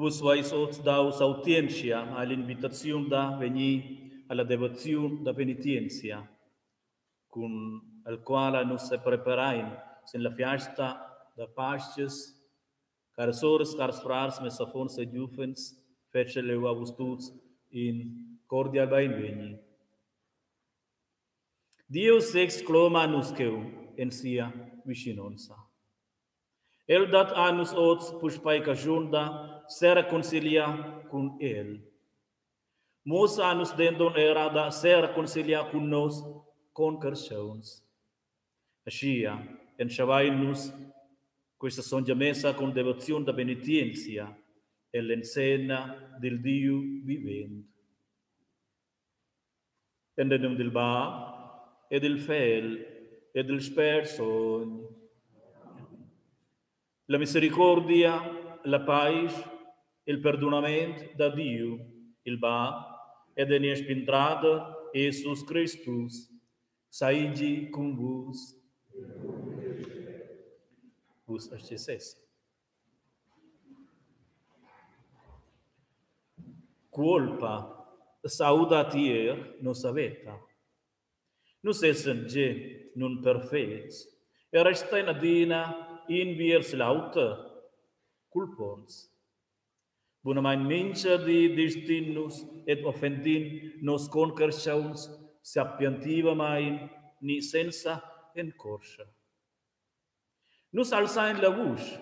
Vus veis oz dau sautientscha all'invitaziun da vegnir alla devoziun da penitenzia, cun el quala nus sepreparein sin la fiasta da Pastgas. Caras soras, cars frars, mes affons e giuvens, fetschel jeu a vus tuts in cordial beinvegni. Dieus sez cloma nus cheu en sia vischinonza. El dat a nus oz puspei caschun da sereconciliar cun el. Muossa a nus denton era da sereconciliar cun nos concarstgauns. Aschia entschavein nus questa sontga messa cun devoziun da penetienzia ell'enzenna dil Diu vivent. En il num dil Bab e dil Fegl e dil Spert Sogn. La misericordia, la paisch, il perdunament da Diu, il Bab e de nies Spindrader Jesus Cristus seigi cun vus. Vus astgesses. Cuolpa s'auda tier nossa veta. Nus essan gie nunperfetgs e restein adina in viers l'auter culponts. Bunamein mintga di disdin nus ed offendin nos concarstgauns sapientivamein ni senza encorscher. Nus alzain la vusch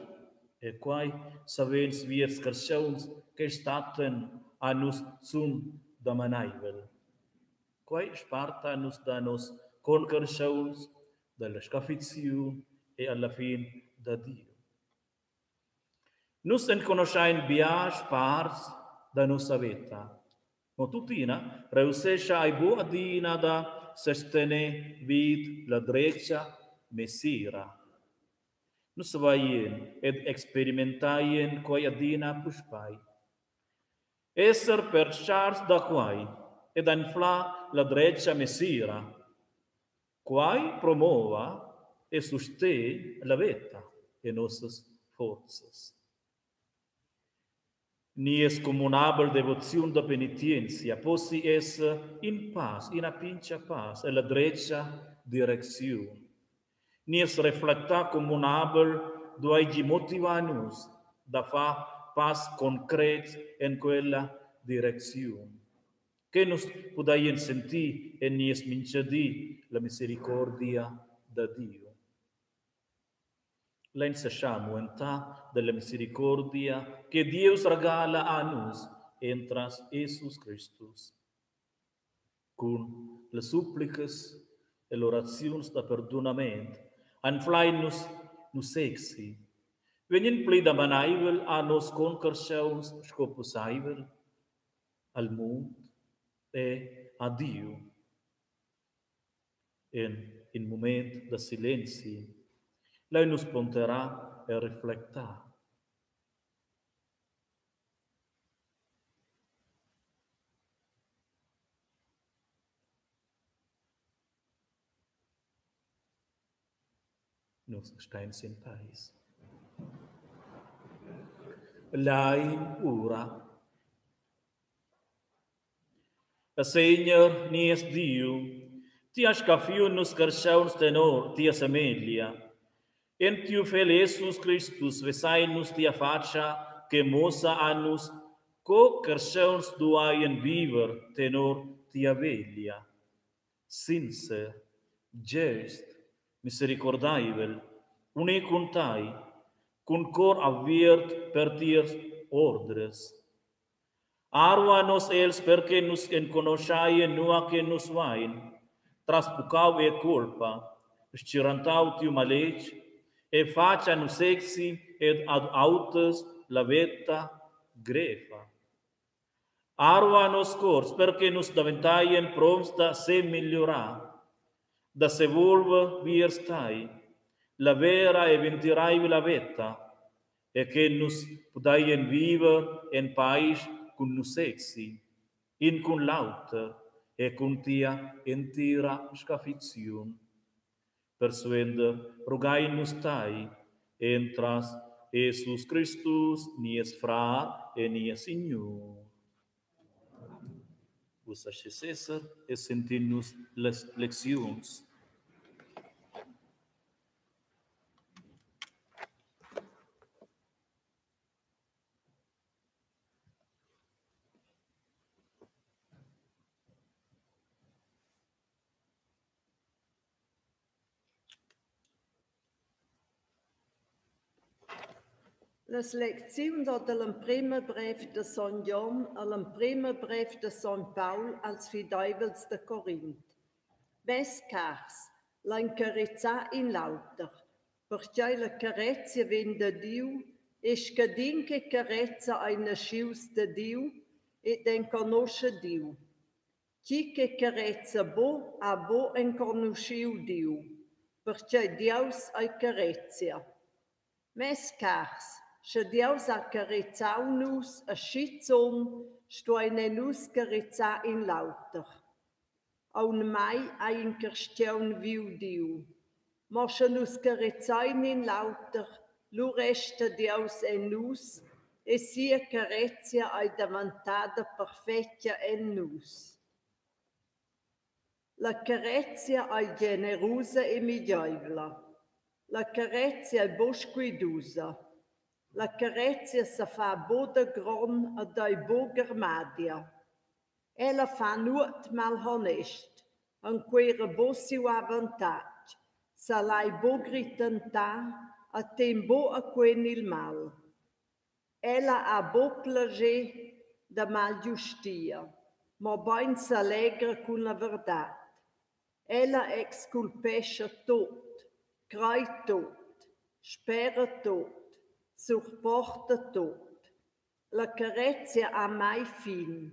e quai savens viers carstgauns che stattan a nus zun damanaivel. Quai sparta nus da noss concarstgauns, dalla scaffiziun e alla fin da Diu. Nus enconuschain biars parts da nossa veta. Mo tuttina reussescha ei buc adina da sestener vid la dretga mesira. Nus veien ed experimenteien quei adina puspei. Esser pertscharts da quei ed anflar la dretga mesira, quei promova e sustegn la veta e nossas forzas. Nies communabel devoziun da penetienzia possi esser in pass, ina pintga pass ella dretga direcziun. Nies reflectar communabel dueigi motivar nus da far pass concrets en quella direcziun. Che nus pudeien sentir en nies mintgadi la misericordia da Diu. Lein seschar muentar dalla misericordia che Dieus regala a nus entras Jesus Cristus. Cun las supplicas e oraziuns da perdunament anflein nus nus sexi, vegnin pli damanaivel a nos concarstgauns sco pusseivel, al mund e a Diu. En in mument da silenzi lein nus ponderar e reflectar. Nus stein sin peis. Lein ura. Segner, nies Diu, ti has scaffiu nus carstgauns tenor tia semeglia. En tiu Fegl Jesus Cristus vesein nus tia fatscha che muossa a nus co carstgauns dueien viver tenor tia veglia. Sincer, gest, misericordaivel, uni cun tai, cun cor aviert per tias ordras. Arva nos els per che nus enconoscheien nua che nus vain, tras puccau e cuolpa, stgirantau tiu maletg e fatg a nus sexi ed ad auters la veta greva. Arva nos cors per che nus daventeien promts da semigliurar, da sevolver viers tai, la vera e ventiraivla veta, e che nus pudeien viver en paisch cun nus sezzi, in cun l'auter e cun tia entira scaffiziun. Persuenter rugain nus tai, entras Jesus Cristus, nies frar e nies Signur. Vus astgeis esser e sentir nus las lecziuns. Las lecziuns or da l'emprema brev da sogn Gion all'emprema brev da sogn Paul als fideivels da Corint. Mes cars, lein carezar in l'auter, pertgei la carezia vegn da Diu e scadin che carezza ei naschius da Diu ed enconoscha Diu. Tgi che carezza buc, ha buc enconuschiu Diu, pertgei Dieus ei carezia. Mes cars, sche Dieus ha carezau nus aschi zun, stuein era nus carezar in l'auter. Aunc mai ha in carstgaun viu Diu. Mo sche nus carezein in l'auter, lu resta Dieus en nus e sia carezia ei daventada perfetga en nus. La carezia ei generusa e migeivla. La carezia ei buc scuidusa. La carezia sa fa buc da grond ed ei buc garmadia. Ella fa nuot malhonest, enquera buc siu avantatg, sa lai buc grittentar e tegn buc a quen il mal. Ella ha buc plascher da malgiustia, mobein selegra cun la verdad. Ella exculpescha tut, crei tut, spera tut, surporta tut. La carezia ha mai fin.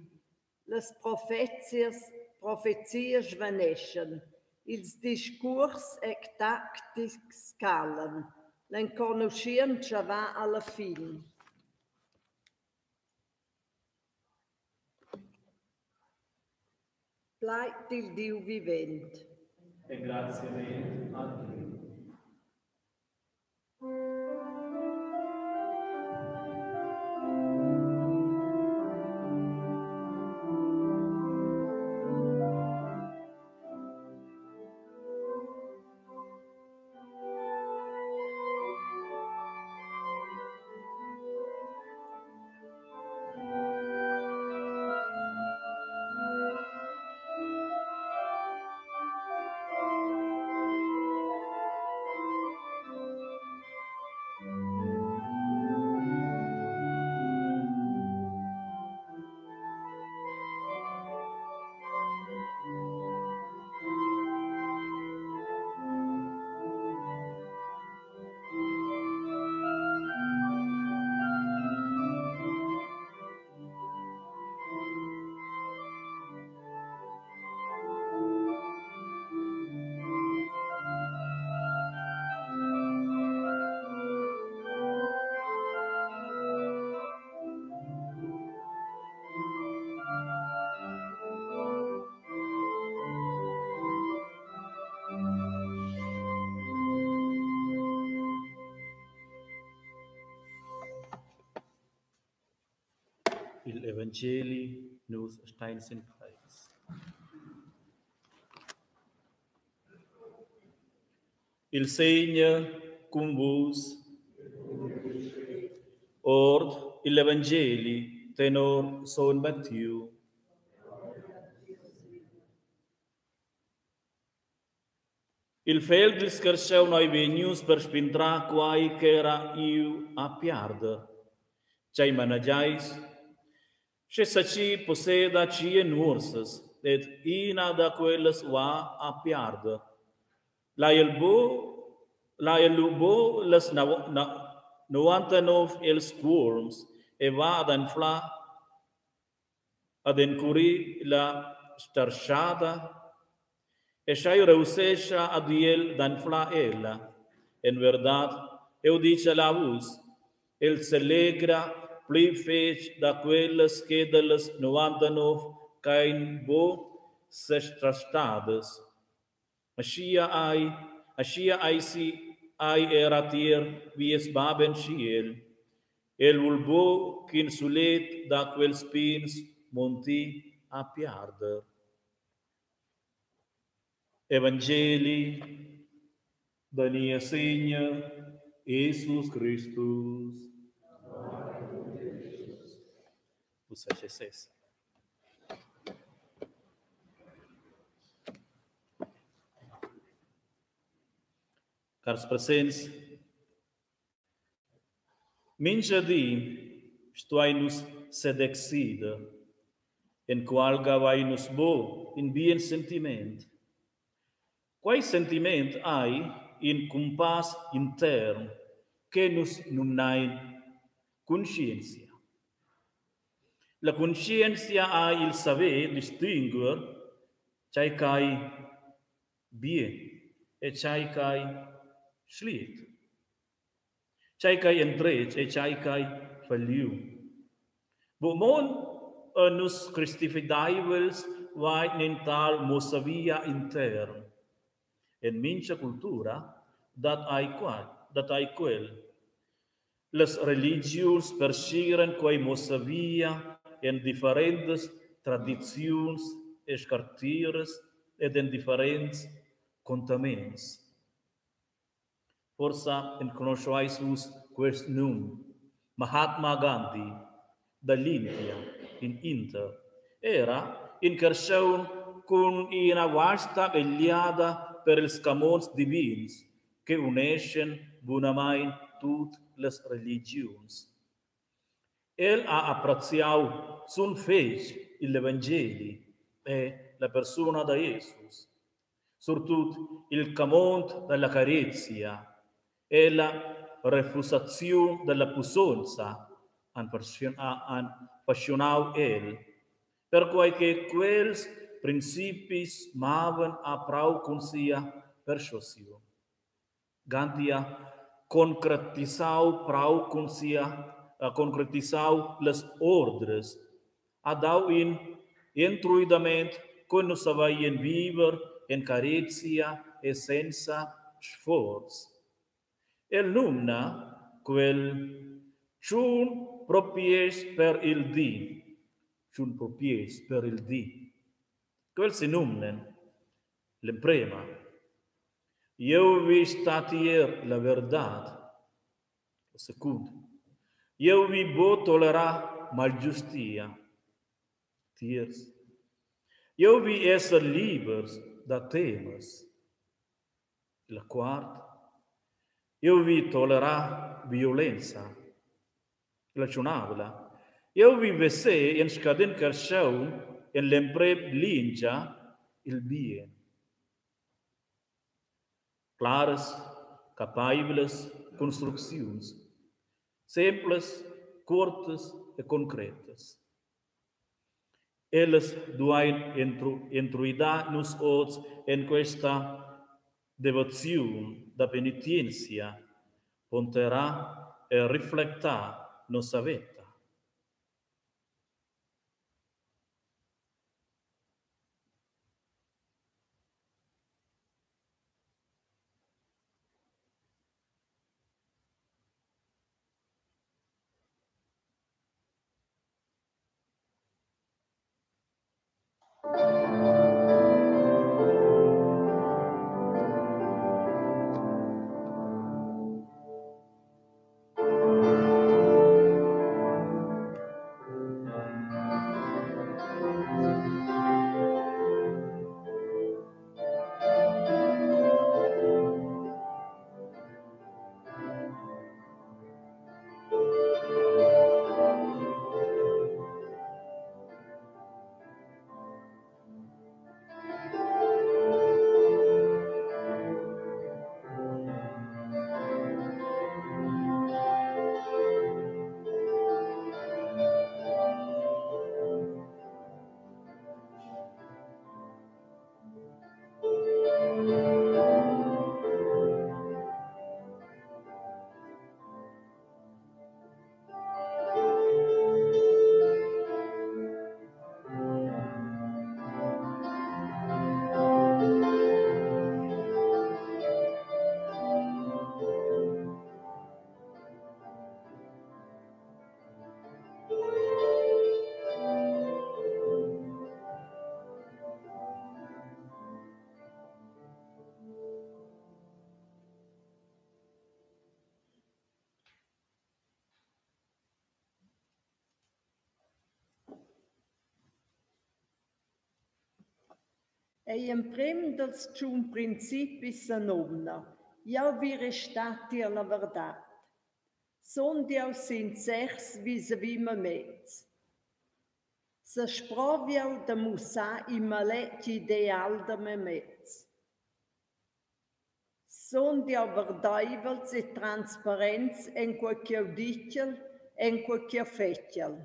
Las profezias, profezias svaneschan, ils discuors exactics calan, l'enconuschientscha va alla fin. Plaid dil Diu vivent. Engraziament a Diu. Igl evangeli nus stein sin peis. Il Segner cun vus. Ord igl evangeli tenor sogn Mattiu. Il fegl dil scarschaun ei vegnius per spindrar quei ch'era iu a piarder. Tgei manegiais? Sche zachi posseda tschien nuorsas ed ina da quellas va a piarder, lai el buc lai el lu buc las 99 els cuolms e va ad anflar ad encurir la starschada e sch'ei reussescha ad el d'anflar ella. En verdad, eu dicel a vus, el selegra pli fetg da quellas che dallas 99 ch'ein buc sestrastadas. Aschia ei, aschia eisi ei era tier vies Bab en tschiel. El vul buc ch'in sulet da quels pigns mondi a piarder. Evangeli da Niessegner Jesus Cristus. Ussa sesess. Cars presents, mintga di stuein nus sedecider. Enqualga havein nus buc in bien sentiment. Quei sentiment ei in cumpass intern che nus numnein cunscienzia. La cunscienzia ha il saver distinguer tgei ch'ei bien e tgei ch'ei schliet, tgei ch'ei endretg e tgei ch'ei falliu. Buc mo nus cristifideivels vein in tal muossavia intern. En mintga cultura dat ei quai, dat ei quel. Las religiuns pertgiran quei muossavia en differentas tradiziuns e scartiras ed en differents contaments. Forsa enconuscheis vus quest num, Mahatma Gandhi dall'India, in Inder, era in carstgaun cun ina vasta egliada per ils camonds divins che uneschan bunamein tut las religiuns. El ha appreziau zun fetg igl evangeli e la persuna da Jesus, surtut il camond dalla carezia e la refusaziun dalla pussonza han fascinau el, perquei che quels principis mavan a prau cun sia perschuasiun. Gandhi ha concretisau prau cun sia ha concretisau las ordras, ha dau in entruidament co nus saveien viver en carezia e senza sforz. El numna quel tschun propiest per il di, tschun propiest per il di. Quels senumnan l'emprema. Jeu vi star tier la verdad. La secunda. Jeu vi buc tolerar malgiustia. Tiers. Jeu vi esser libers da temas. La quart. Jeu vi tolerar violenza. La tschunavla. Jeu vi veser en scadin carstgaun en l'emprem lingia il bien. Claras, capeivlas construcziuns, semplas, cuortas e concretas. Ellas duein entruidar nus oz en questa devoziun da penitenzia, ponderar e reflectar nossa veta. Egl emprem dils tschun principis senumna: Jeu vi restar tier la verdad. Sund jeu sincers visavi memez? Sesprov'jeu da mussar in maletg ideal da memez? Sund jeu verdeivels e transparents en quei ch'jeu ditgel, en quei ch'jeu fetschel?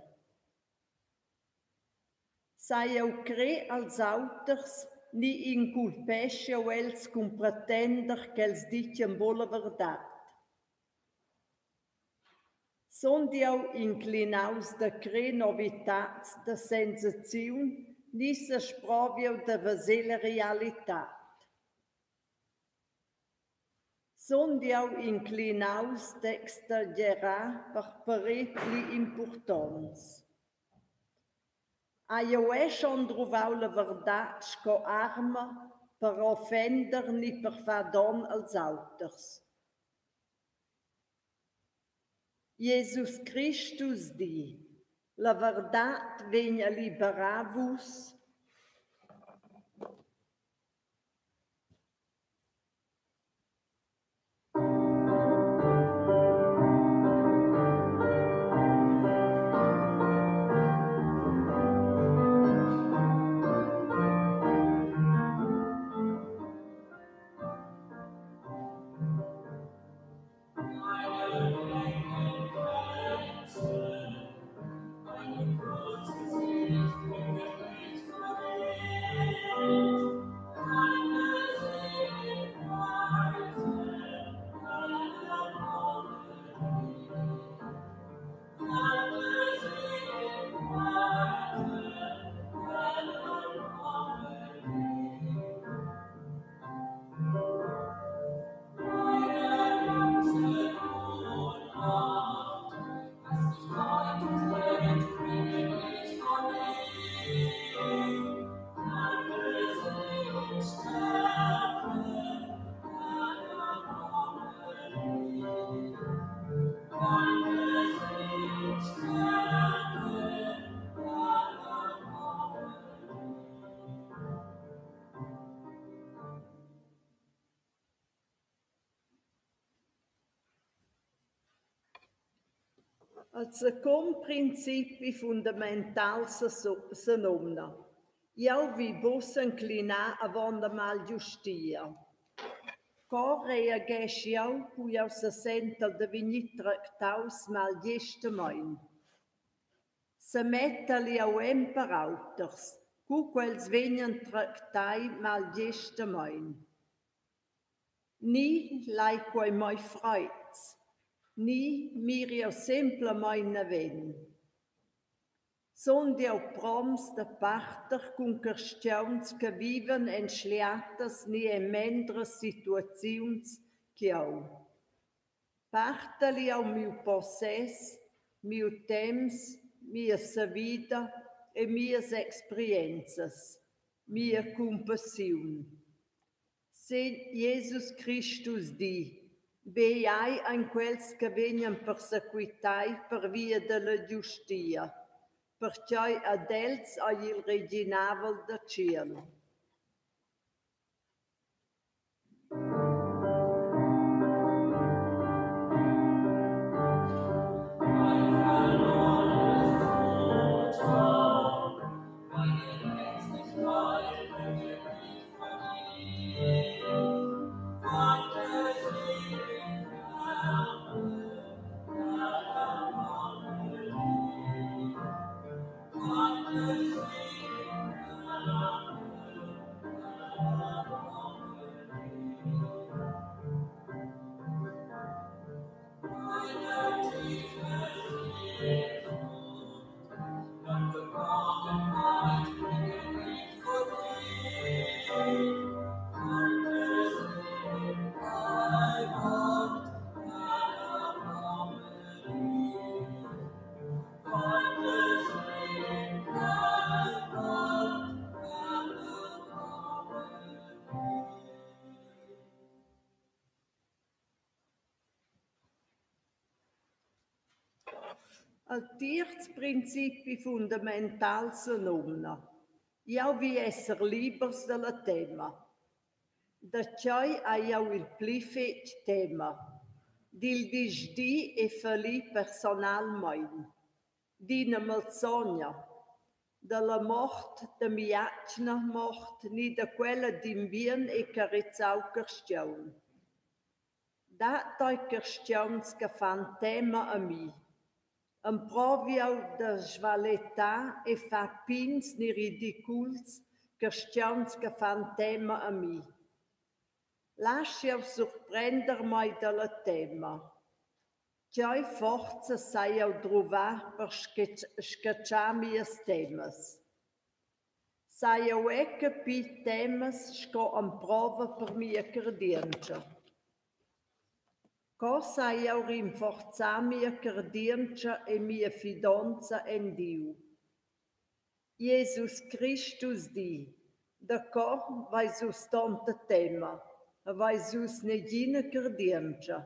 Sai jeu crer als auters ni inculpesch'jeu els cun pretender ch'els ditgien buca la verdad? Sund jeu inclinaus da crer novitads da sensaziun ni sesprov'jeu da veser la realitad? Sund jeu inclinaus d'exagerar per parer pli impurtonts? Hai jeu era schon duvrau la verdad sco arma per offender ni per far donn als auters? Jesus Cristus di: La verdad vegn a liberar vus. Il secund principi fundamental senumna: Jeu vi buca s'enclinar avon la malgiustia. Co reagesch jeu cu jeu sesentel da vegnir tractaus malgestamein? Semettel jeu en per auters, cu quels vegnan tractai malgestamein? Ni lai quei mei freids? Ni mir'jeu semplamein naven? Sund jeu promts da parter cun carstgauns che vivan en schliatas ni en mendras situaziuns ch'jeu? Partel jeu miu possess, miu temps, mia savida e mias experienzas, mia cumpassiun? Segner Jesus Cristus di: Beai ein quels che vegnan persequitai pervia dalla giustia, pertgei ad els ei il reginavel da tschiel. Il tierz principi fundamental senumna: Jau vi esser libers dalla tema. Da tgei hai jau il pli fetg tema? Dil disdir e fallir personalmein, d'ina malsogna, dalla mort da mia atgna mort ni da quella d'in bien e carezau carstgaun. Dat ei carstgauns che fan tema a mi? Emprov jeu da svaletar e far pigns ni ridiculs carstgauns che fan tema a mi? Lasch jeu surprender mei dalla tema? Tgei forza sai jeu druvar per scatschar mias temas? Sai jeu era capir temas sco emprova per mia cardientscha? Co sai jeu rinforzar mia cardientscha e mia fidonza en Diu? Jesus Cristus di: Daco veis vus tonta tema, haveis vus negina cardientscha?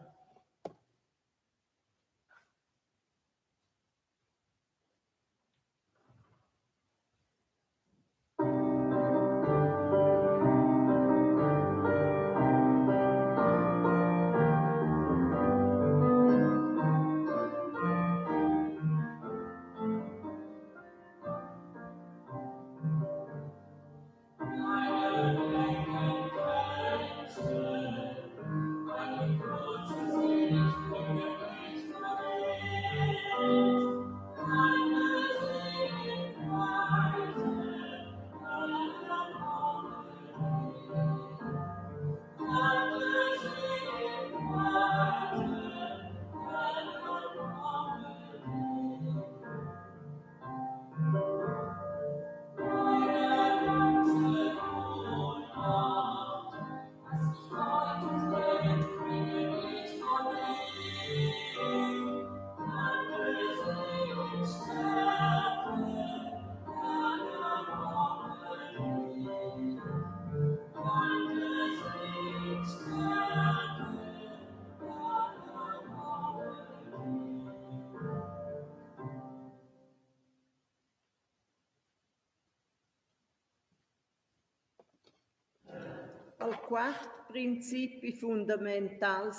Il quart principi fundamental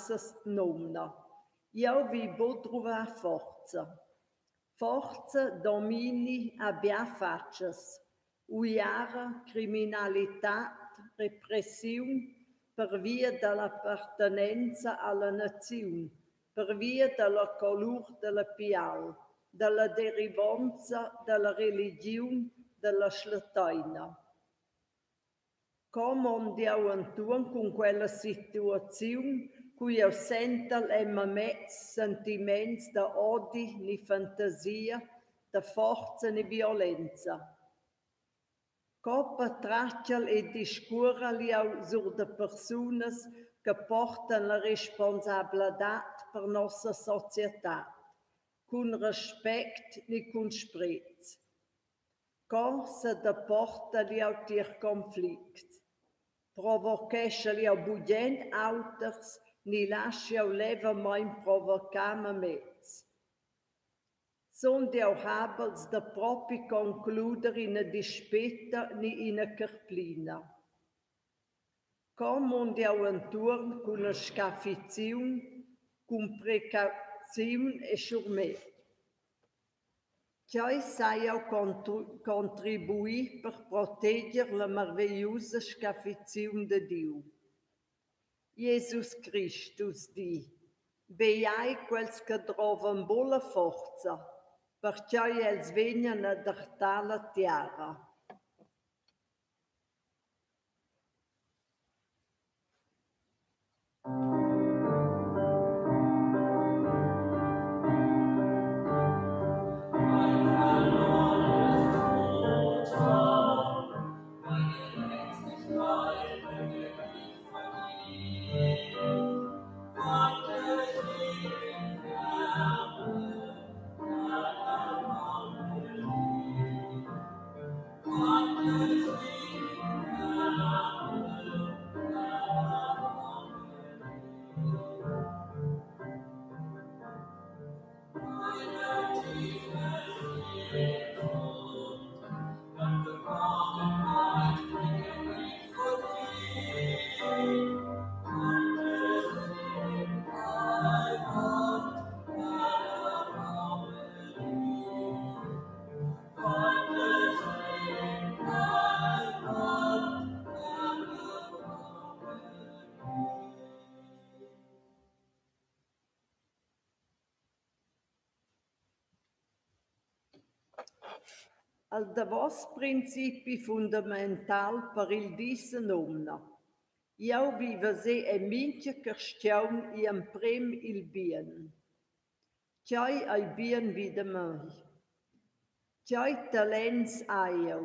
numna: Jeu vi buc druvar forza. Forza, domini ha bia fatschas: uiara, criminalitad, repressiun pervia dall'appartenenza alla naziun, pervia dalla colur dalla pial, dalla derivonza, dalla religiun, dalla schlatteina. Co mond jeu entuorn cun quella situaziun, cu jeu sentel en memez sentiments da odi ni fantasia, da forza ni violenza? Co patratgel e discuorel jeu sur da persunas che portan la responsabladad per nossa societad, cun respect ni cun sprez? Co sedeportel jeu tier conflicts? Provocheschel jeu bugen auters ni lasch jeu levamein provocar memez? Sund jeu habels da propi concluder ina dispeta ni ina carplina? Co mond jeu entuorn cun la scaffiziun, cun precauziun e schurmetg? Tgei sai jeu contribuir per proteger la marvegliusa scaffiziun da Diu? Jesus Cristus di: Beai quels che drovan buc la forza, pertgei els vegnan ad artar la tiara. Il davos principi fundamental per il di senumna: Jeu vi veser en mintga carstgaun igl emprem il bien. Tgei ei bien vi da mei? Tgei talents hai jeu?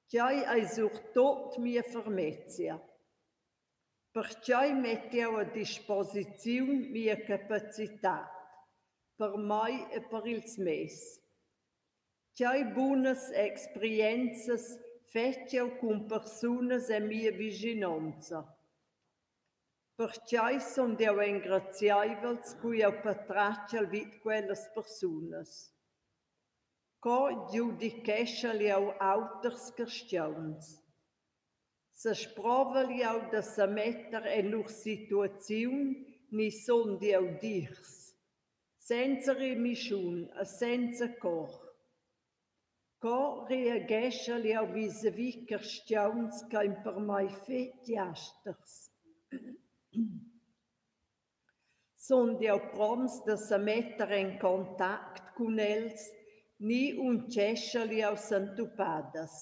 Tgei ei surtut mia fermezia? Pertgei mett jeu a disposiziun mia capacitad per mei e per ils mes? Tgei bunas experienzas fetsch jeu cun persunas en mia vischinonza? Pertgei sun jeu engrazieivels cu jeu patratgel vid quellas persunas? Co giudicheschel jeu auters carstgauns? Sesprovel jeu da semetter en lur situaziun ni sund jeu dirs, senza remischun e senza cor? Co reageschel jeu visavi carstgauns ch'ein per mei fetg jasters? Sund jeu promts da semetter en contact cun els ni untgeschel jeu sentupadas?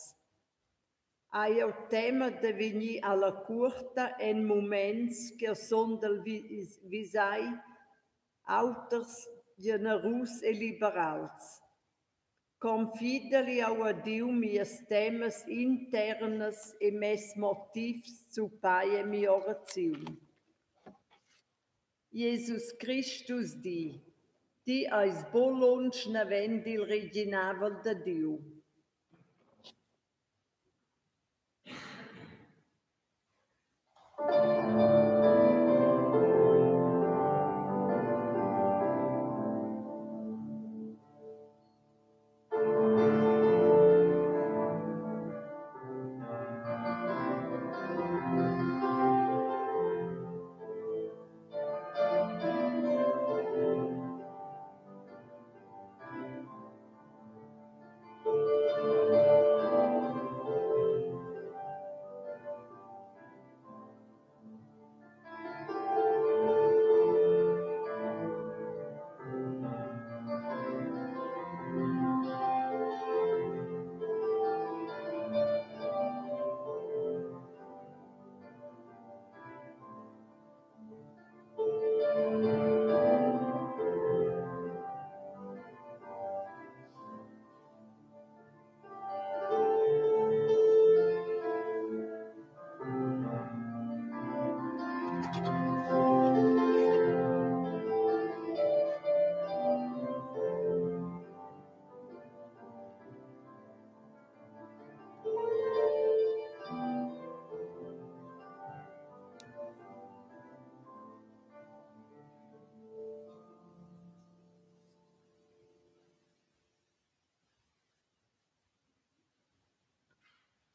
Hai jeu tema da vegnir alla cuorta en muments ch'jeu sundel visavi auters generus e liberals? Confidel jeu a Diu mias temas internas e mes motivs zuppai en mia oraziun? Jesus Cristus di: Ti eis buc lunsch naven dil reginavel da Diu.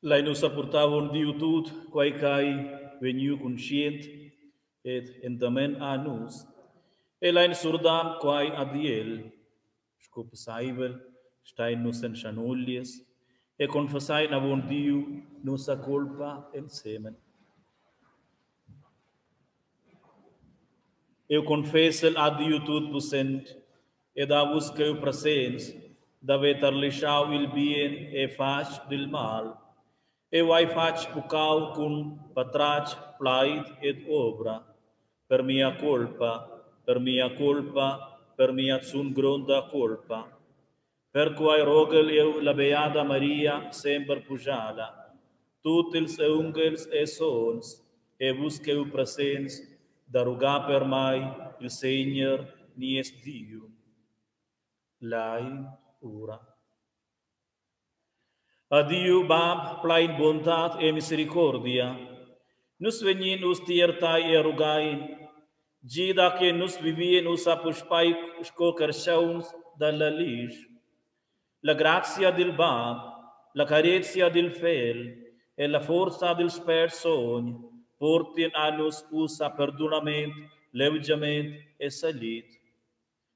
Lein ussa purtar avon Diu tut quei ch'ei vegniu cunscient ed endamen a nus e lein surdar quei ad el. Sco pusseivel stein nus en schanuglias e confessein avon Diu nossa culpa ensemen. Eu confessel a Diu tutpussent ed a vus cheu presents d'haver tarlischau il bien e fatg dil mal. Eu hai fatg puccau cun patratg, plaid ed ovra, per mia culpa, per mia culpa, per mia zun gronda culpa. Perquei roghel jeu la beada Maria semper pujada, tut ils aunghels e sogns e vus cheu presents da rugar per mei il Segner nies Diu. Lai ura. A Diu Bab plein buontad e misericordia, nus vegnin uss tier tai e rugain, gida che nus vivien ussa puspei sco carstgauns dalla glisch. La grazia dil Bab, la carezia dil Fegl e la forza dil Spert Sogn portien a nus ussa perdunament, levgiament e salit.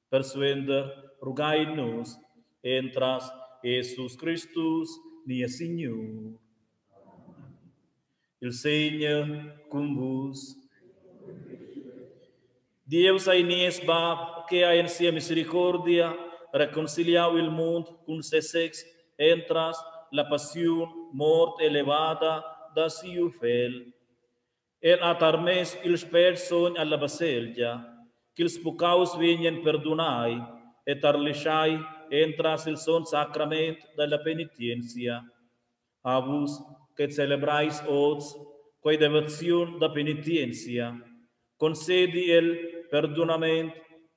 Persuenter rugain nus entras Jesus Cristus, nies Signur. Il Segner cun vus. Dieus ei nies Bab che ha en sia misericordia reconciliau il mund cun sesez entras la passiun, mort e levada da siu Fegl. El ha tarmess il Spert Sogn alla baselgia, ch'ils puccaus vegnien perdunai e tarlischai entras il sogn sacrament dalla penitenzia. A vus che celebreis oz quei devoziun da penitenzia, concedi el perdunament,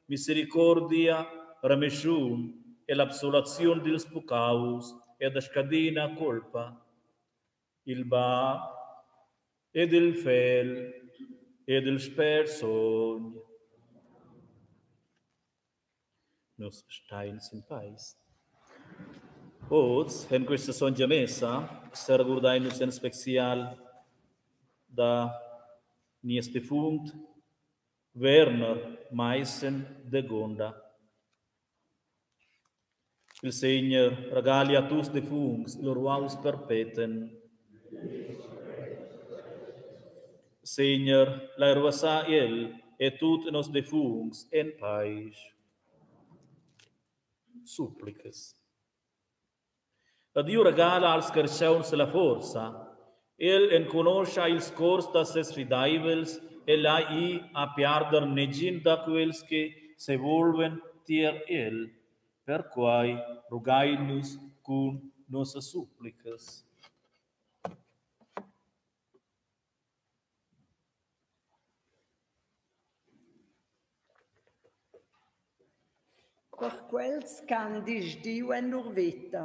misericordia, remischun e l'absolaziun dils puccaus e da scadina culpa. Il Bab ed il Fegl ed il Spert Sogn. Nus stein sin peis. Oz, en questa sontga messa, seregurdein nus en special da nies defunct Werner Maissen de Gonda. Il Segner regali a tuts defuncts il ruaus perpeten. Segner, lai ruassar el e tut nos defuncts en paisch. Supplicas. Da Diu regala als carstgauns la forza. El enconoscha ils cors da ses fideivels e lai ir a piarder negin da quels che sevolven tier el. Perquei rughein nus cun nossas supplicas. Per quels ch'han disdiu en lur veta.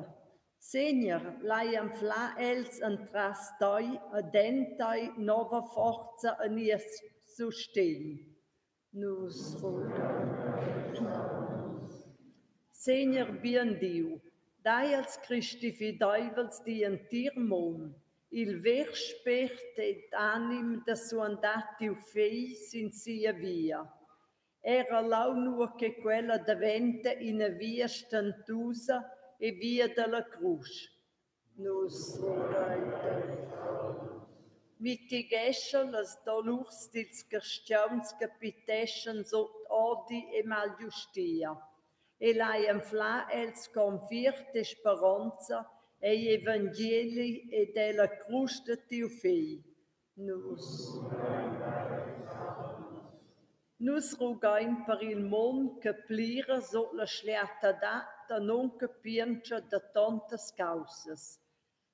Segner, lai anflar els entras tei ed en tei nova forza e nies sustegn. Nus rughein. Segner bien Diu, dai als cristifideivels digl entir mund il ver spert ed anim da suandar tiu Fegl sin sia via. Era leu nua che quella daventa ina via stentusa e via dalla crusch. Nus rughein tei. Mitigescha las dolurs dils carstgauns che piteschan sut odi e malgiustia e lai anflar els confiert e speronza egl evangeli ed ella crusch da tiu Fegl. Nus Nus rughein per il mund che plira sut la schliatadad da nuncapientscha da tontas caussas.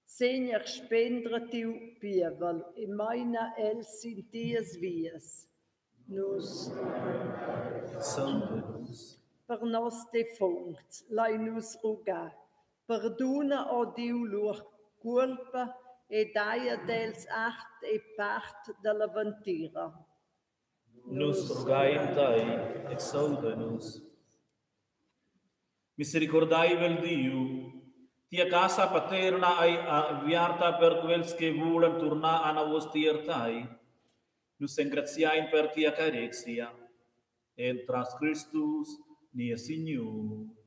Segner, spendra tiu pievel e meina el sin tias vias. Nus Per nos defuncts lai nus rugar. Perduna, o Diu, lur cuolpa e dai ad els art e part dalla ventira. Nus rughein tei, exauda nus. Misericordaivel Diu, tia casa paterna ei aviarta per quels che vulan turnar anavos tier tei. Nus engraziain per tia carezia. Entras Cristus, nies Signur.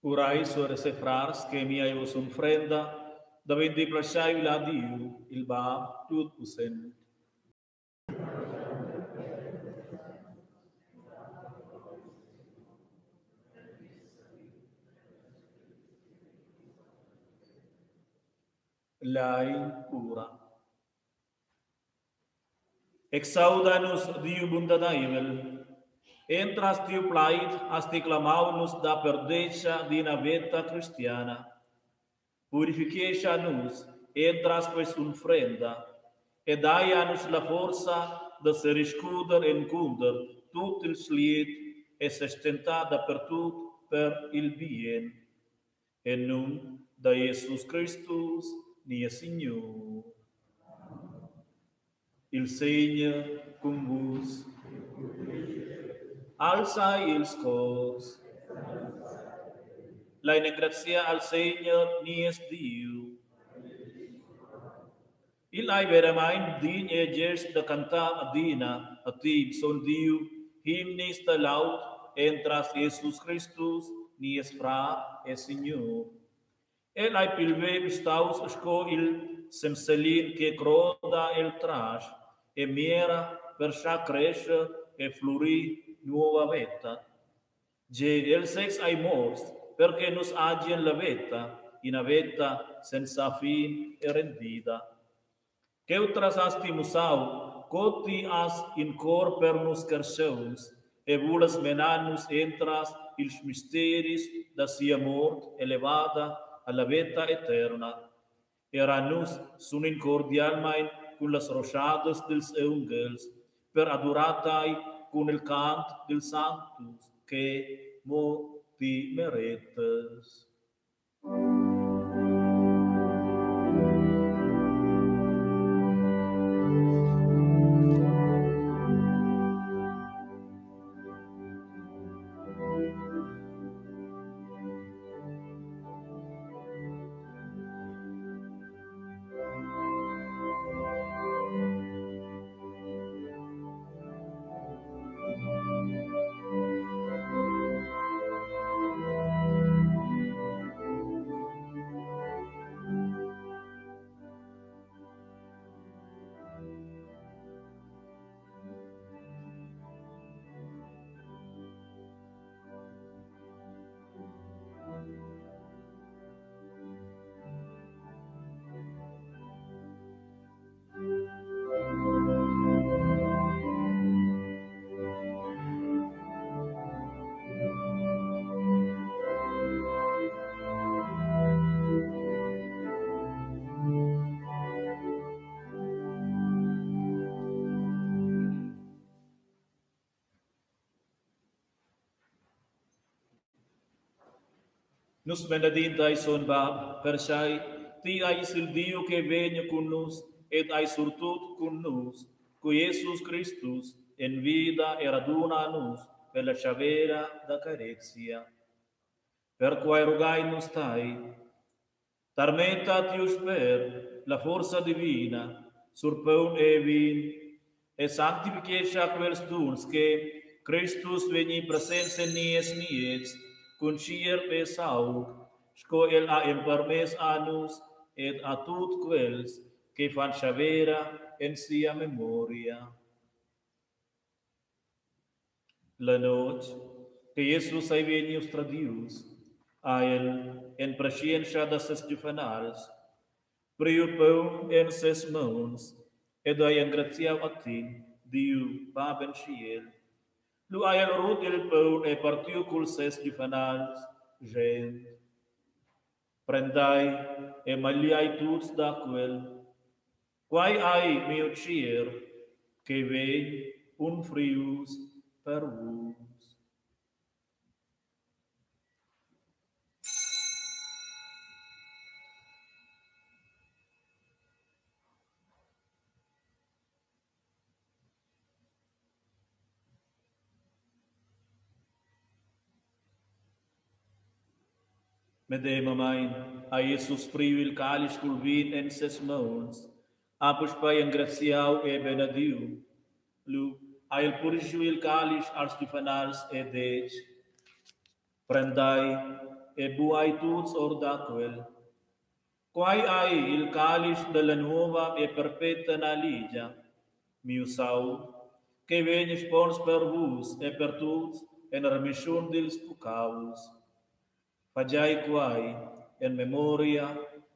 Urai, soras e frars, che mia e vossa unfrenda daventi plascheivla a Diu, il Bab tutpussent. Lai ura. Exauda nus, Diu bundadeivel. Entras tiu plaid has ti clamau nus da perdetga d'ina veta cristiana. Purifichescha nus entras quest'unfrenda e dai a nus la forza da seriscuder encunter tut il schliet e sestentar dapertut per il bien. En num da Jesus Cristus, nies Signur. Il Segner cun vus. Alzai ils cors. Lein engraziar al Segner nies Diu. Igl ei veramein dign e gest da cantar adina a ti, sogn Diu, himnis da laud entras Jesus Cristus, nies frar e Signur. El ei pilver staus sco il semselin che croda el trasch e miera per schar crescher e flurir nova veta. Gie, el sez ei morts per che nus hagien la veta, ina veta senza fin e rendida. Cheutras has ti mussau co ti has in cor per nus carstgauns e vulas menar nus entras ils misteris da sia mort e levada alla veta eterna. Era nus s'unin cordialmein cun las roschadas dils aunghels per adurar tei cun il cant dils sanctus che mo ti meretas. Nus benedin tei, sogn Bab, pertgei ti eis il Diu che vegn cun nus ed ei surtut cun nus, cu Jesus Cristus envida e raduna a nus per la tschavera da carezia. Perquei rugain nus tei, tarmetta tiu Spert, la forza divina, sur paun e vin e sanctifichescha quels duns che Cristus vegni presents en nies miez cun tgierp e saung, sco el ha empermess a nus ed a tut quels che fan tschavera en sia memoria. La notg che Jesus ei vegnius tradius, ha el, en preschientscha da ses giuvenals, priu paun en ses mauns ed ei engraziau a ti, Diu Bab en tschiel. Lu ha el rut il paun e partiu culs ses giuvenals, schend: Prendai e magliai tuts da quel. Quei ei miu tgierp che vegn unfrius per vus. Medemamein ha Jesus priu il calisch cul vin en ses mauns, ha puspei engraziau e benediu. Lu ha el purschiu il calisch als giuvenals e detg: Prendai e buai tuts or da quel. Quai ei il calisch della nuova e perpetna ligia, miu saung, che vegn spons per vus e per tuts en remischun dils puccaus. Fagiai quai en memoria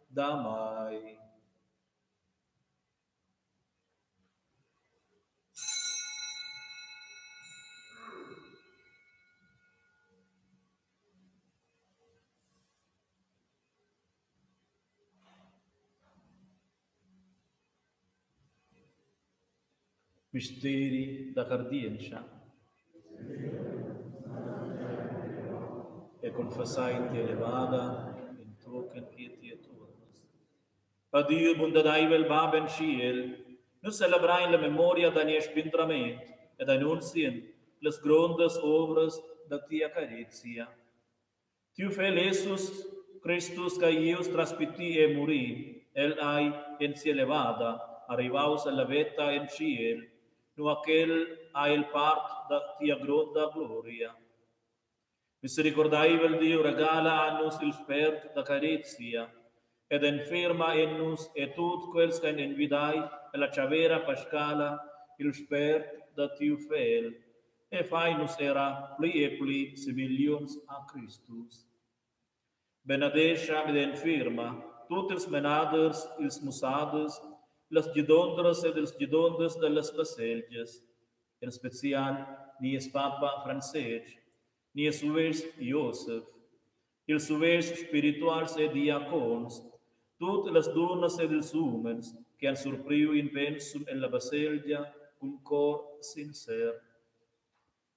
da mai. Misteri da cardientscha. E confessai tia levada entochen che ti tuornas. A Diu bundadaivel Bab en tschiel, nus celebrain la memoria da nies spindrament ed annunzien las grondas ovras da tia carezia. Tiu fegl Jesus Cristus ch'ei ius tras pitir e murir, el ei en sia levada arrivaus alla veta en tschiel, nua ch'el ha el part da tia gronda gloria. Misericordaivel Diu, regala a nus il spert da carezia ed enfirma en nus e tut quels ch'ein envidai alla tschavera pascala il spert da tiu Fegl e fai nus era pli e pli semeglionts a Cristus. Benedescha ed enfirma tut ils menaders, ils mussaders, las gidondras ed ils gidonders dallas baselgias, en special nies papa Francestg, nies uvestg Josef, ils uvestgs spirituals e diacons, tut las dunnas ed ils umens che han surpriu in pensum ella baselgia cun cor sincer.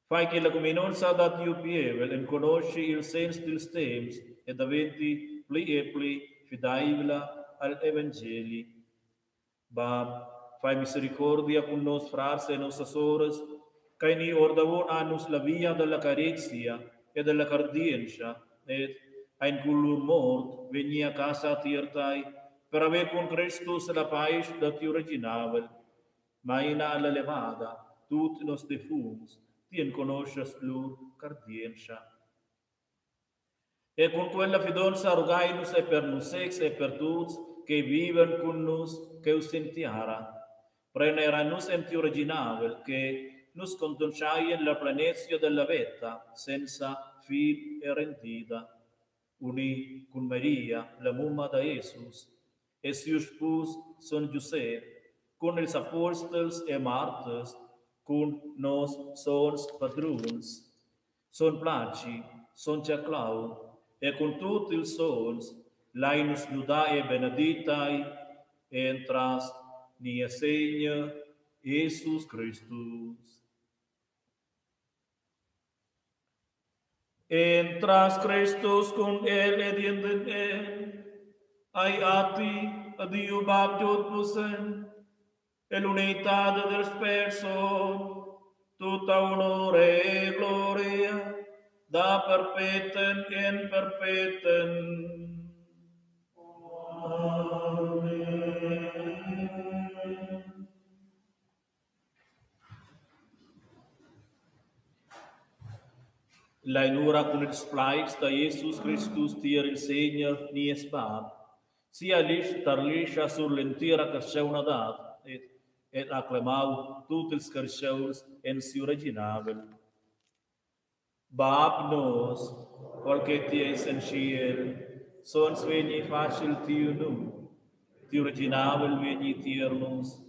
Fai che la cuminonza da tiu pievel enconoschi ils segns dils temps e daventi pli e pli fideivla al evangeli. Bab, fai misericordia cun nos frars e nossas soras, ch'ein i ordavon a nus la via dalla carezia e dalla cardientscha ed ein cun lur mort vegni a casa tier tei per haver cun Cristus la paisch da tiu reginavel. Meina alla levada tut nos defuncts, ti enconoschas lur cardientscha. E cun quella fidonza rugain nus e per nus sezs e per tuts che vivan cun nus cheu sin tiara. Pren era nus en tiu reginavel, che nus contonscheien la plenezia della veta senza fin e rendida. Uni cun Maria, la mumma da Jesus, e siu spus sogn Giusep, cun ils apostels e marters, cun nos sogns padruns, sogn Placi, sogn Clau e cun tut ils sogns, lein nus ludar e benedir tei entras Niessegner Jesus Cristus. Entras Cristus cun el ed enten el, ei a ti, a Diu Bab tutpussent, e l'unitad del Spert Sogn, tutta honor e gloria da perpeten en perpeten. Amen. Lein ura cun ils plaids da Jesus Cristus tier il Segner nies Bab. Sia glisch tarlischa sur l'entira carstgaunadad ed ed ha clamau tut ils carstgauns en siu reginavel. Bab nos, qual che ti eis en tschiel, sogns vegni fatg il tiu num. Tiu reginavel vegni tier nus.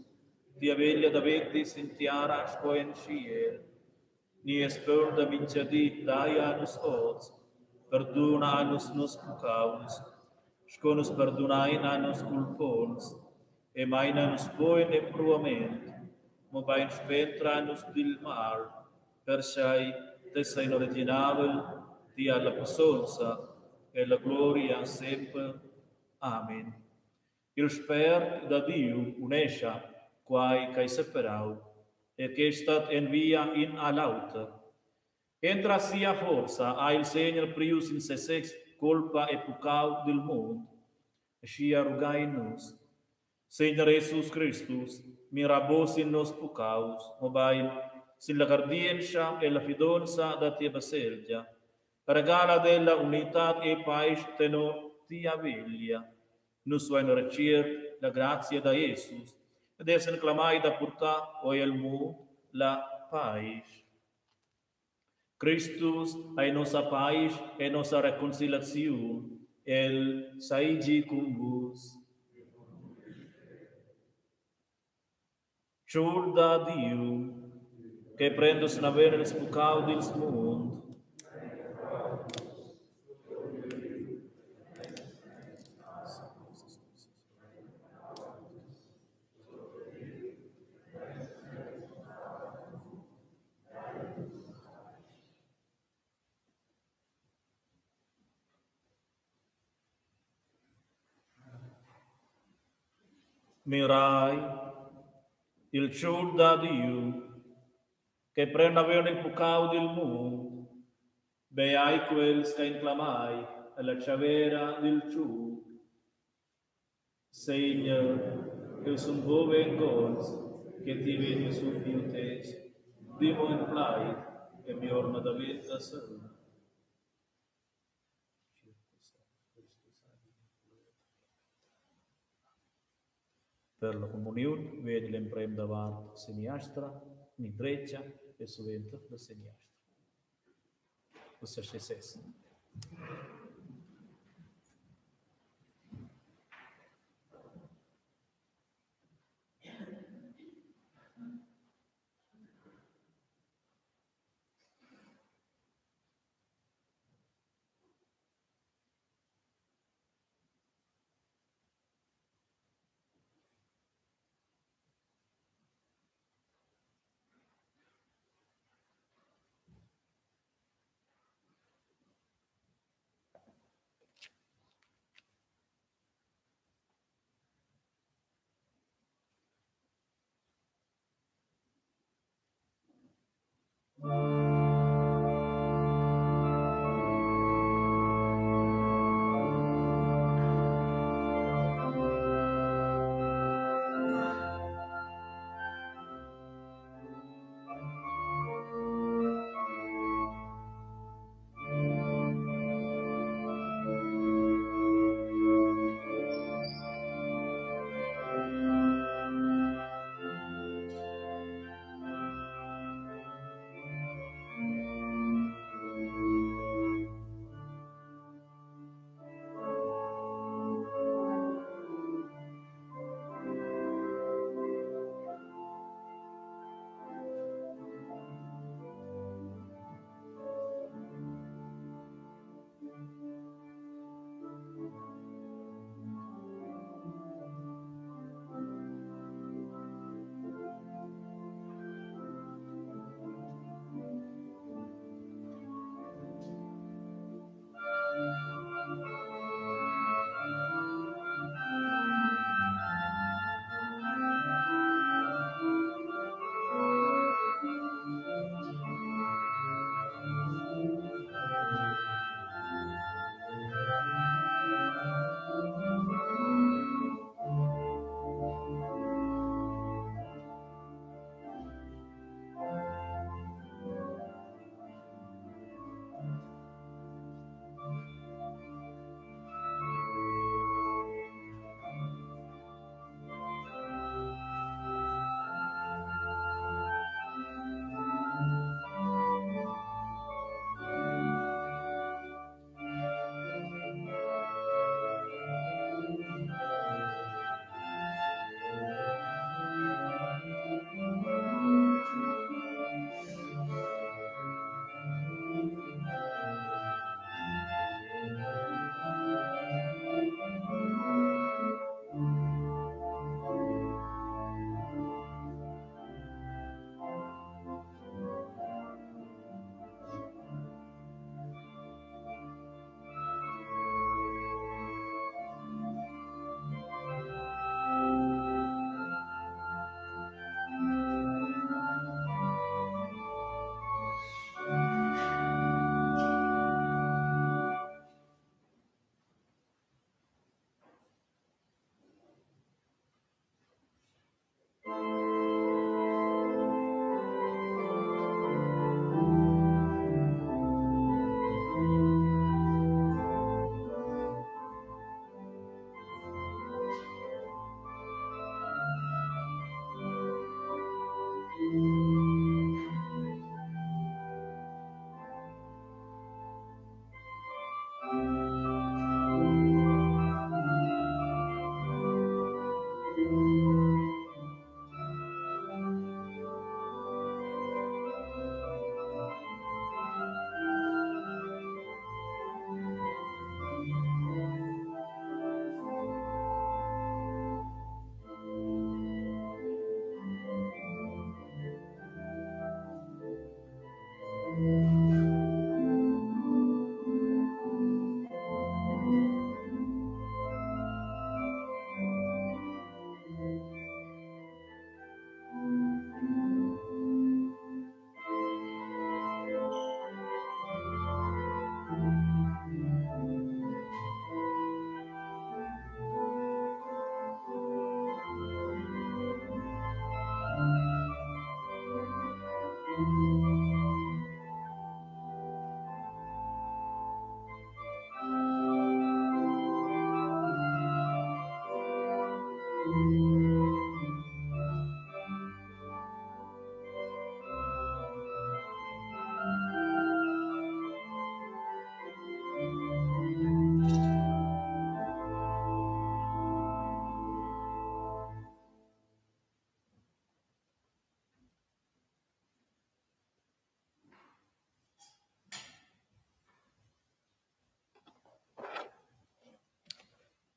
Tia veglia daventi sin tiara sco en tschiel. Nies paun da mintga di dai a nus oz. Perduna a nus nos puccaus, sco nus perdunain a nos culponts, e meina nus buc en empruament, mobein spentra nus dil mal, pertgei tes ei il reginavel, ti has la pussonza e la gloria semper. Amen. Il Spert da Diu unescha quai ch'ei separau e che stat en via in a l'auter. Entras sia forza ha il Segner priu sin sesez culpa e puccau dil mund. Aschia rugain nus. Segner Jesus Cristus, mira buc sin nos puccaus, mobein sin la cardientscha e la fidonza da tia baselgia. Regala ad ella unitad e paisch tenor tia veglia. Nus vein retschiert la grazia da Jesus ed essan clamai da purtar oi el mund la paisch. Cristus ei nossa paisch e nossa reconciliaziun. El seigi cun vus. Tschur da Diu che prendas naven ils puccau dils mund. Mirai, il tschur da Diu che pren naven il puccau dil mund, beai quels ch'ein clamai ella tschavera dil tschur. Segner, jeu sun buc vengonz che ti vegnies sut miu tetg. Di mo in plaid e mi'olma daventa sauna. Per la communiun vegn l'emprem da vart seniastra ni dretga e suenter da seniastra. Ussa sesess.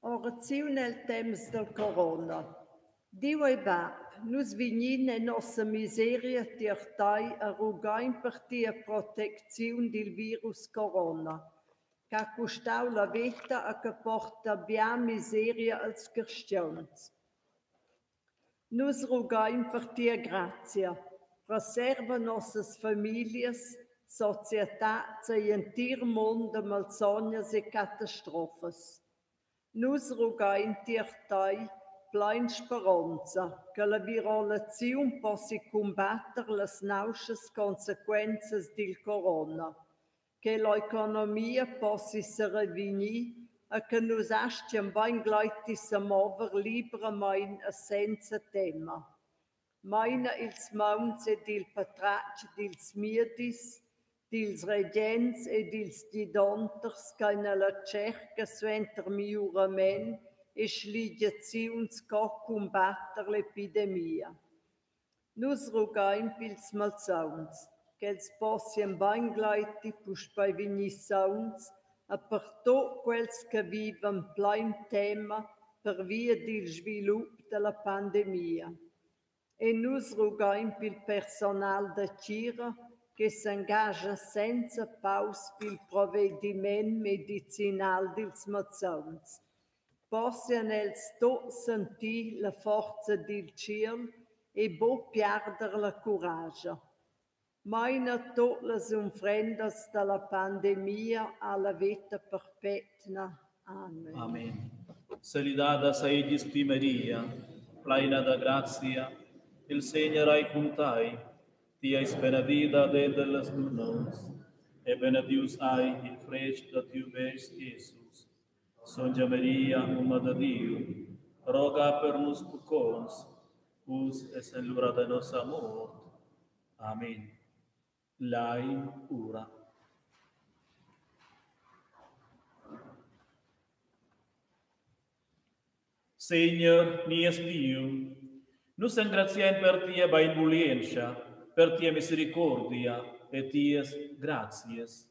Oraziun el temps dal corona. Diu e Bab, nus vegnin en nossa miseria tier tei e rugain per tia protecziun dil virus corona, che ha custau la veta e che porta bia miseria als carstgauns. Nus rugain per tia grazia, preserva nossas famiglias, societads e entir mund da malsognas e catastrofas. Nus rugain tier tei plein speronza, che la virolaziun possi cumbatter las nauschas consequenzas dil corona, che l'economia possi serevegnir e che nus astgien beingleiti semover libramein e senza tema. Meina ils mauns ed il patratg dils miedis, dils regents e dils gidonters ch'ein alla tscherca suenter migliurament e schligiaziuns co cumbatter l'epidemia. Nus rugain pils malsauns, ch'els possien beingleiti puspei vegnir sauns e per tut quels che vivan plein tema pervia dil svilup dalla pandemia. E nus rugain pil personal da tgira che s'engascha senza paus pil provediment medicinal dils malsauns. Possian els tuts sentir la forza dil tschiel e buc piarder la curascha. Meina tut las unfrendas dalla pandemia alla veta perpetna. Amen. Amen. Salidada seigies ti Maria, pleina da grazia, il Segner ei cun tei. Ti eis benedida denter las dunnas, e benedius ei il fretg da tiu best, Jesus. Sontga Maria, mumma da Diu, roga per nus pucconts, uss e sen l'ura da nossa mort. Amen. Lein ura. Segner, nies Diu, nus engraziein per tia beinvulientscha, per tia misericordia e tias grazias.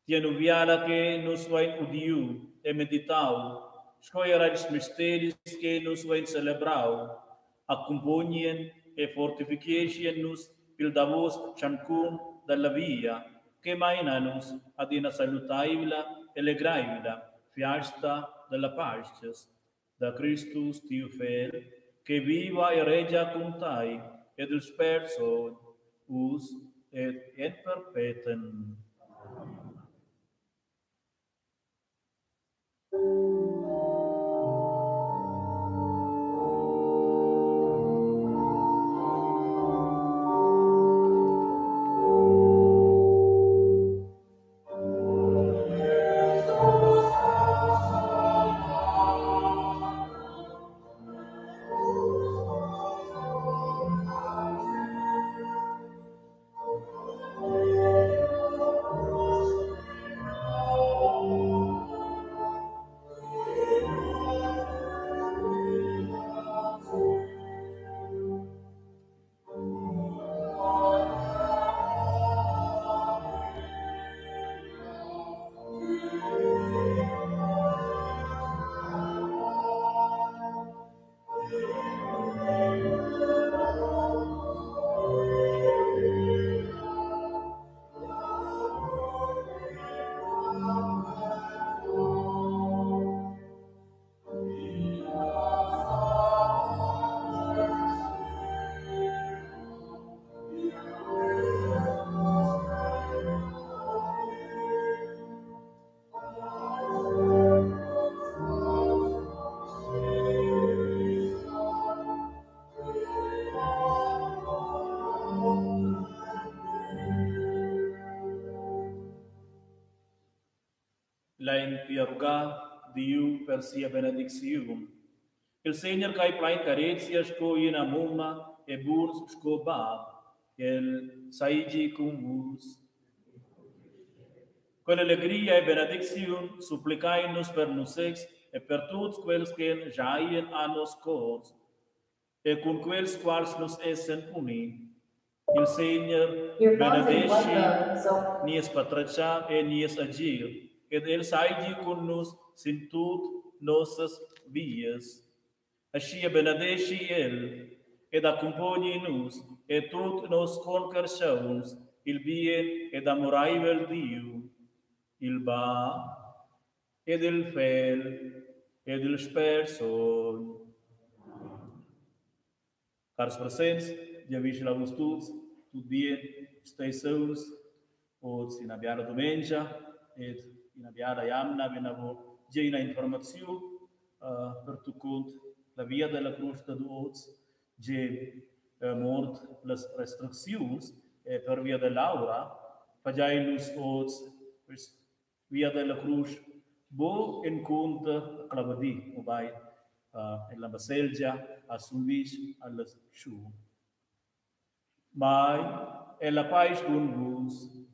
Tia nuviala che nus vein udiu e meditau, sco era ils misteris che nus vein celebrau, accumpognien e fortificheschien nus pil davos tschancun dalla via che meina nus ad ina salutaivla e legraivla fiasta dalla Pascas da Cristus tiu Fegl, che viva e regia cun tei ed il Spert Sogn, uss ed en perpeten. Lein pia rugar Diu per sia benedicziun. Il Segner ch'ei plein carezia sco ina mumma e buns sco bab, el seigi cun vus. Quella legria e benedicziun supplichein nus per nusezs e per tuts quels che giaien a nos cors e cun quels quals nus essen uni. Il Segner Your phone's in flight benedeschi mode, so nies patratgar e nies agir, ed el seigi cun nus sin tut nossas vias. Aschia benedeschi el ed accumpogni nus e tut nos concarstgauns, il bien ed amureivel Diu, il Bab ed il Fegl ed il Spert Sogn. Cars presents, giavischel a vus tuts tut bien, stei sauns, oz ina biala dumengia ed ina biala jamna vinavon. Gia ina informaziun pertuccont la via della crusch dad oz, gie muort las restricziuns e pervia dell'aura fagein nus oz quest via della crusch buc encunter Clavadi, mobein en la baselgia a Sumvitg allas tschun. Mai è la paisch cun vus.